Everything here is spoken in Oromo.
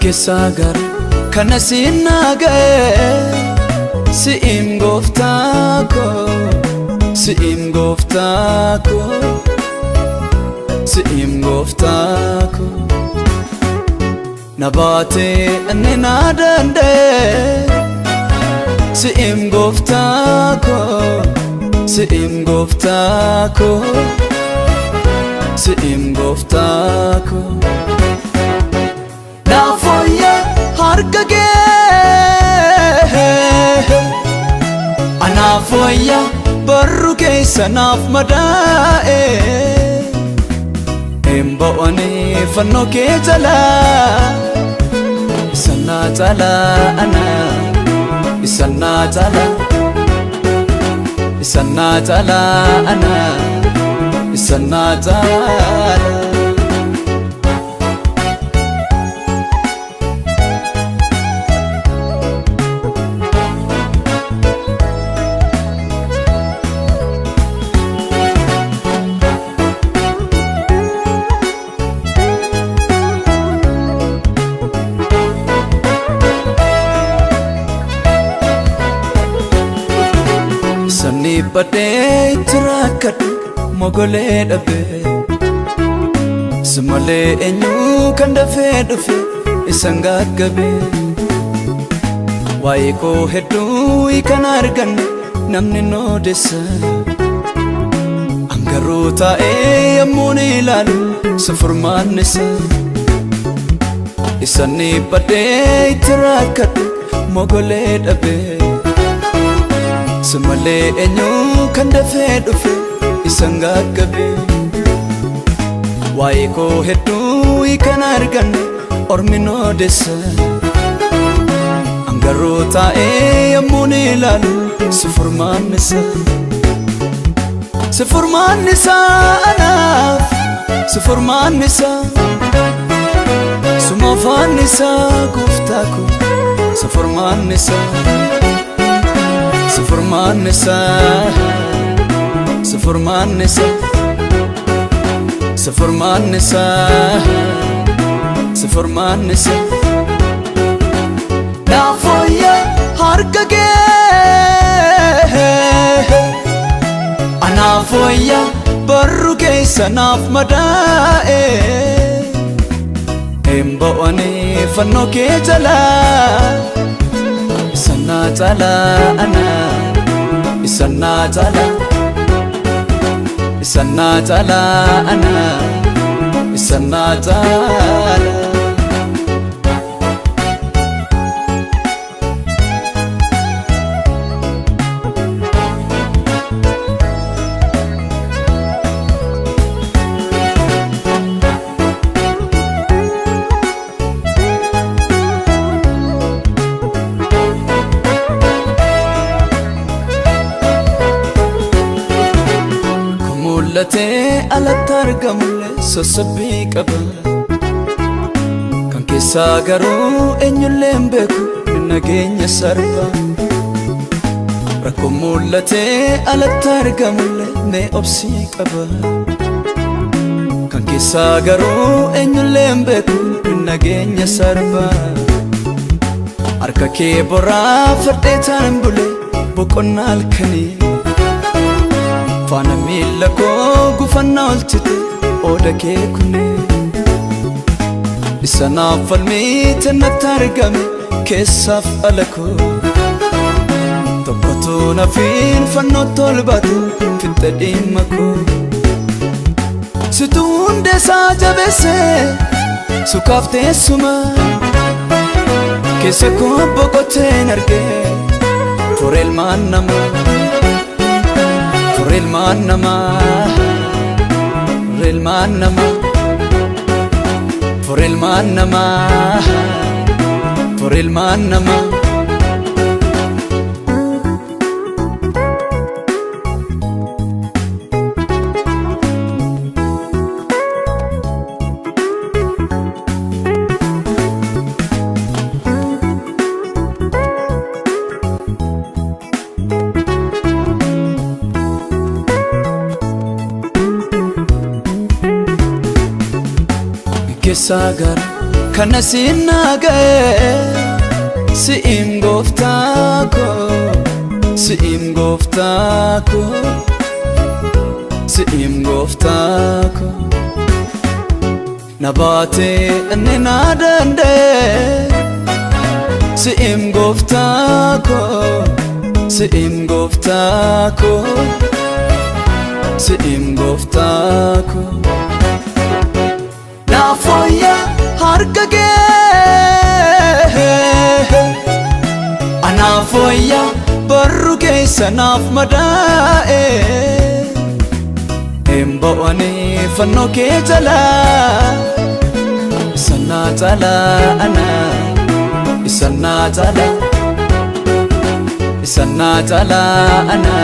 Keessaa gara kana siin ga'e, si'im gooftaa koo, si'im gooftaa koo, si'im gooftaa koo. Na baatee inni na danda'e, si'im gooftaa koo, si'im gooftaa koo, si'im gooftaa koo. Naaf wayya harka kee, anaaf wayya barru keessa naaf madaa'e. Hin ba'anii fannoo kee jalaa, isannaa caalaa ana, isannaa caalaa, isannaa caalaa ana, isannaa caalaa. Sanni badhee itti rakkadhu mogolee dhabee, si malee eenyu kan dafee dhufe isan gaggabee? Waa'ee koo hedduu kan arganne namni noodessa, angaruu taa'ee yommuu ni ilaalu si furmaannisa. Isanni badhee itti rakkadhu mogolee dhabee, si malee eenyu kan dafee dhufe isan gaggabee? Waa'ee koo hedduu kan arganne ormi noodessa, angaruu taa'ee yommuu ni ilaalu si furmaannisa. Si furmaannisa anaaf, si furmaannisa, suma faannisa gooftaa koo, si furmaannisa. Si furmaannisa, si furmaannisa, si furmaannisa, si furmaannisa. Naaf wayya harka kee, anaaf wayya barru keessa naaf madaa'e. Hin ba'anii fannoo kee jalaa, isannaa caalaa ana, isannaa caalaa, isannaa caalaa ana, isannaa caalaa. Kun mul'atee alatti argamullee sossobbii qaba. Kan keessaa garuu eenyullee hin beeku nageenya sarba. Rakkoon mul'atee alatti argamullee mee obsii qaba. Kan keessaa garuu eenyullee hin beeku nageenya sarba. Harka kee boraa fadhee taan bule boqonnaa halkanii. Faana miilla koo gufannaa olchite ooda kee kunee. Isa naaf falmiite natti argame keessaaf ala koo. Tokkotu nafiin fannootti ol baate fixxe dhimma koo. Situ hundeessaa jabeesse sukaaf teessuma. Keessa koo boqoteen argee fure ilmaan namaa. Fure ilmaan namaa. Fure ilmaan namaa. Fure ilmaan namaa. Fure ilmaan namaa. Keessaa gara Kana siin naa ga'e si'iin gooftaa koo, si'iin gooftaa koo, si'iin gooftaa koo. Na baatee inni na danda'e si'iin gooftaa koo, si'iin gooftaa koo, si'iin gooftaa koo. Naaf fooyya harka kee, anaaf fooyya barru keessa naaf madaa'e. Hin bo'anii fannoo kee jalaa, isannaa caalaa ana, isannaa caalaa, isannaa caalaa ana.